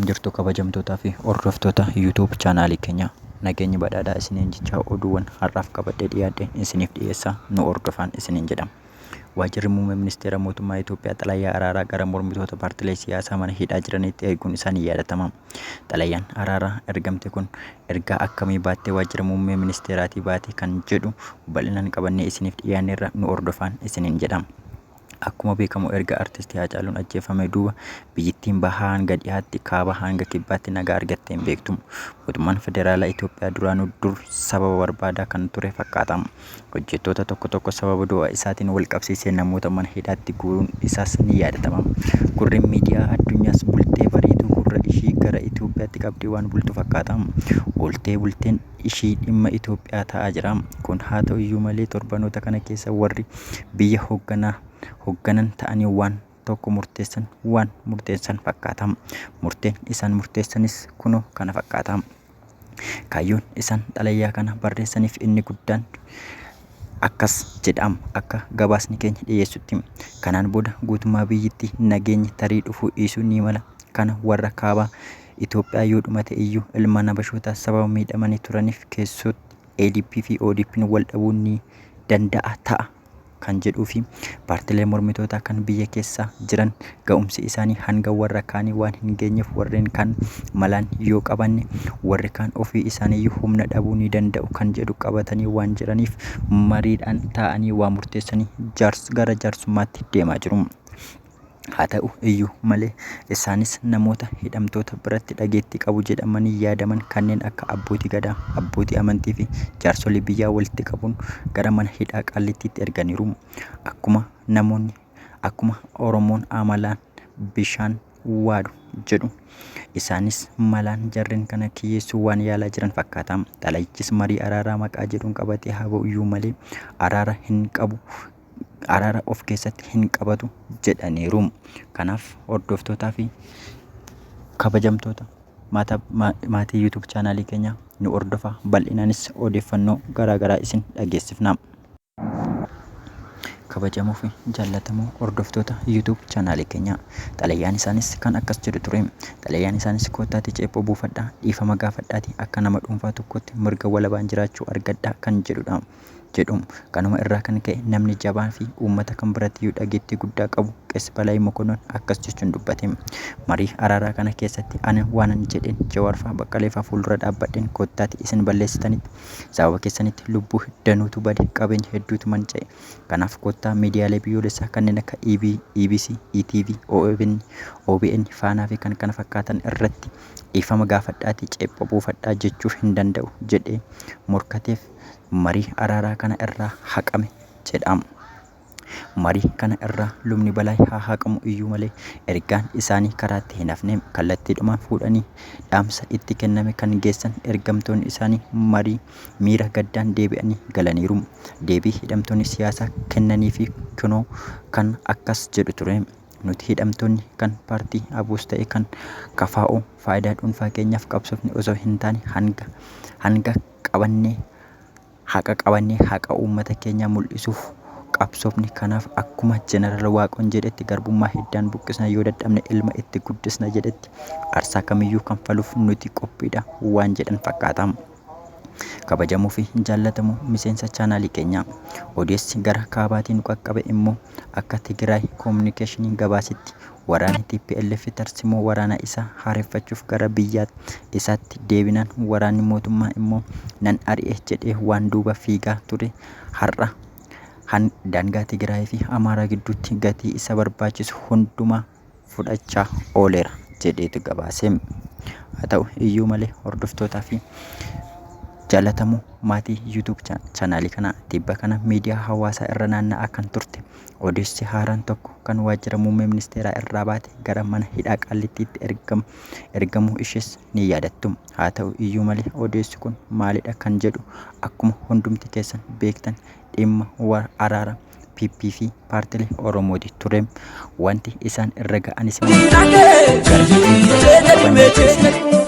Akkam jirtu kabajamtootaa fi hordoftoota YouTube chaanaalii keenyaa. Nageenyi badhaadhaa isiniin jechaa oduuwwan har'aaf qabadhee dhiyaadhe isiniif dhiyeessaa nu hordofaan isiniin jedhama. Waajjirri Muummee Ministeera Mootummaa Itoophiyaa xalayaa araaraa gara mormitoota paartilee siyaasaa mana hidhaa jiraniitti erguun isaa ni yaadatama. Xalayaan araaraa ergamte kun ergaa akkamii baattee waajjira muummee ministeeraatii baate kan jedhu bal'inaan qabannee isiniif dhiyaanneerra nu hordofaan isiniin jedha. Akkuma beekamu erga Artisti Haacaaluun ajjeefamee duuba biyyittiin bahaa hanga dhihaatti, kaabaa hanga kibbaatti nagaa argattee hin beektu. Mootummaan Federaalaa Itoophiyaa duraanuu dur sababa barbaadaa kan ture fakkaata. Hojjettoota tokko tokko sababa du'a isaatiin walqabsiisee namoota mana hidhaatti guuruun isaas ni yaadatama. Gurri miidiyaa addunyaas bultee bariituu gurra ishii gara Itoophiyaatti qabdee waan bultu fakkaata. Ooltee bulteen ishii dhimma Itoophiyaa ta'aa jira. Kun haa ta'u iyyuu malee torbanoota kana keessa warri biyya hoogganaa hoogganan ta'anii waan tokko murteessan waan murteessan fakkaata. Murteen isaan murteessanis kunoo kana fakkaata. Kaayyoon isaan xalayaa kana barreessaniif inni guddaan akkas jedhama akka gabaasni keenya dhiyeessutti. Kanaan booda guutummaa biyyittii nageenyi tarii dhufuu dhiisuu ni mala. Kana warra kaabaa Itoophiyaa yoo dhumate iyyuu ilmaan Habashootaa sababa miidhamanii turaniif keessootti ADP fi ODPn wal dhabuu ni danda'a ta'a kan jedhuu fi paartilee mormitootaa kan biyya keessa jiran ga'umsi isaanii hanga warra kaanii waan hin geenyeef warreen kaan malaan yoo qabanne warri kaan ofii isaaniiyyuu humna dhabuu ni danda'u kan jedhu qabatanii waan jiraniif mariidhaan taa'anii waa murteessanii gara jaarsummaatti deemaa jiru. Haa ta'u iyyuu malee isaanis namoota hidhamtoota biratti dhageettii qabu jedhamanii yaadaman kanneen akka abbootii gadaa, abbootii amantii fi jaarsolii biyyaa walitti qabuun gara mana hidhaa Qaallittiitti erganiiru. Akkuma namoonni akkuma Oromoon amalaan bishaan waadu jedhu isaanis malaan jarreen kana kiyyeessuu waan yaalaa jiran fakkaata. Xalayichis marii araaraa maqaa jedhuun qabatee haa ba'u iyyuu malee araara hin qabu araara of keessatti hin qabatu jedhaniiru. Kanaaf hordoftootaa fi kabajamtoota maatii YouTube chaanaalii keenyaa nu hordofaa bal'inaanis odeeffannoo garaa garaa isin dhageessifna. Kabajamoo fi jaallatamoo hordoftoota YouTube chaanaalii keenyaa xalayaan isaanis kan akkas jedhu ture. Xalayaan isaanis koottaatii ceephoo buufadhaa dhiifama gaafadhaatii akka nama dhuunfaa tokkotti mirga walabaan jiraachuu argadhaa kan jedhudha. Jedhu. Kanuma irraa kan ka'e namni jabaa fi uummata kan birattiyyuu dhageettii guddaa qabu Qees Balaay Mokonnon akkas jechuun dubbate. Marii araaraa kana keessatti ani waanan jedheen Jawaarfaa Baqqaleefaa fuuldura dhaabbadheen koottaati isin balleessitanitti sababa keessanitti lubbuu danuutu bade qabeenya hedduutu manca'e. Kanaaf koottaa miidiyaalee biyyoolessaa kanneen akka EB, EBC, ETV, OBN, OBN, Faanaa fi kan kana fakkaatan irratti dhiifama gaafadhaatii ceephoo buufadhaa jechuu hin danda'u jedhee morkateef marii araaraa kana irraa haqame jedha. Marii kana irraa lubni Balaay haa haqamu iyyuu malee ergaan isaanii karaatti hin hafne. Kallattiidhumaan fuudhanii dhaamsa itti kenname kan geessan ergamtoonni isaanii marii miira gaddaan deebi'anii galaniiru. Deebii hidhamtoonni siyaasaa kennaniifi kunoo kan akkas jedhu ture. Nuti hidhamtoonni kan paartii ABOs ta'e kan KFO faayidaa dhuunfaa keenyaaf qabsoofne osoo hin taane hanga hanga qabannee haqa qabannee haqa uummata keenyaa mul'isuuf qabsoofne. Kanaaf akkuma Jeneraal Waaqoon jedhetti garbummaa hiddaan buqqisna yoo dadhabne ilma itti guddisna jedhetti aarsaa kamiyyuu kanfaluuf nuti qophiidha waan jedhan fakkaata. Kabajamoo fi jaallatamoo miseensa chaanaalii keenyaa. Odeessi gara kaabaatii nu qaqqabe immoo akka Tigiraay Kominikeeshinii gabaasetti waraanni tplf tarsimoo waraanaa isaa haareffachuuf gara biyya isaatti deebinaan waraanni mootummaa immoo nan ari'e jedhee waan duuba fiigaa ture har'a daangaa Tigiraayii fi Amaaraa gidduutti gatii isa barbaachisu hundumaa fudhachaa ooleera jedheetu gabaase. Haa ta'u iyyuu malee hordoftootaa fi jaalatamoo maatii YouTube chaanaalii kanaa tibba kana miidiyaa hawaasaa irra naanna'aa kan turte odeessi haaraan tokko kan waajjira muummee ministeeraa irraa baate gara mana hidhaa Qaallittiitti ergamuu ishees ni yaadattu. Haa ta'u iyyuu malee odeessi kun maalidha kan jedhu akkuma hundumti keessan beektan dhimma araara PP fi paartilee Oromooti ture. Wanti isaan irra ga'anis immoo gara fuulduraatti qabannee isin